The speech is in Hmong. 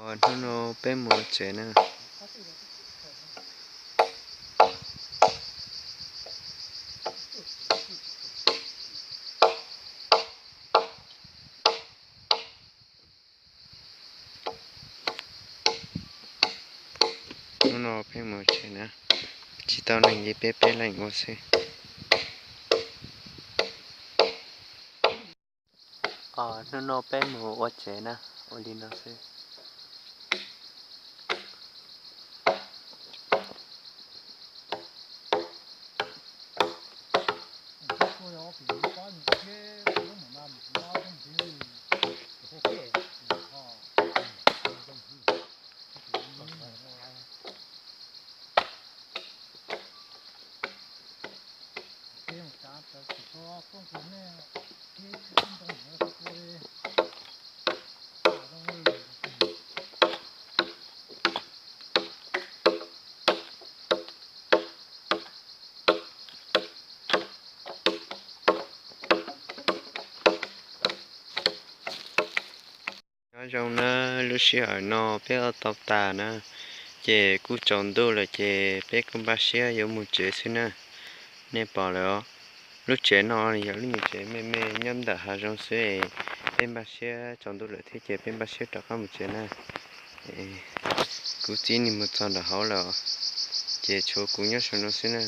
Hnub no peb mus ua tsev na. Hnub no peb mus ua tsev na, tsis tau neeg li, peb peb leeg ua xwb. Hnub no peb mus ua tsev na, ua li no xwb. Nyob zoo na, lub sij hawm no peb ua tau tas na, ces kuj tsaus ntuj lawm ces peb kuj npaj siab yuav mus tsev xwb na. Nej pom lawm os, lub tsev no yog lub nyuag tsev me me nyob ntawm hav zoov xwb, peb npaj siab tsaus ntuj lawm thiab ces peb npaj siab rov qab mus tsev na. Kuv txiv nim mus txog nram hauv lawm, ces tshuav kuv nyob saum no xwb na.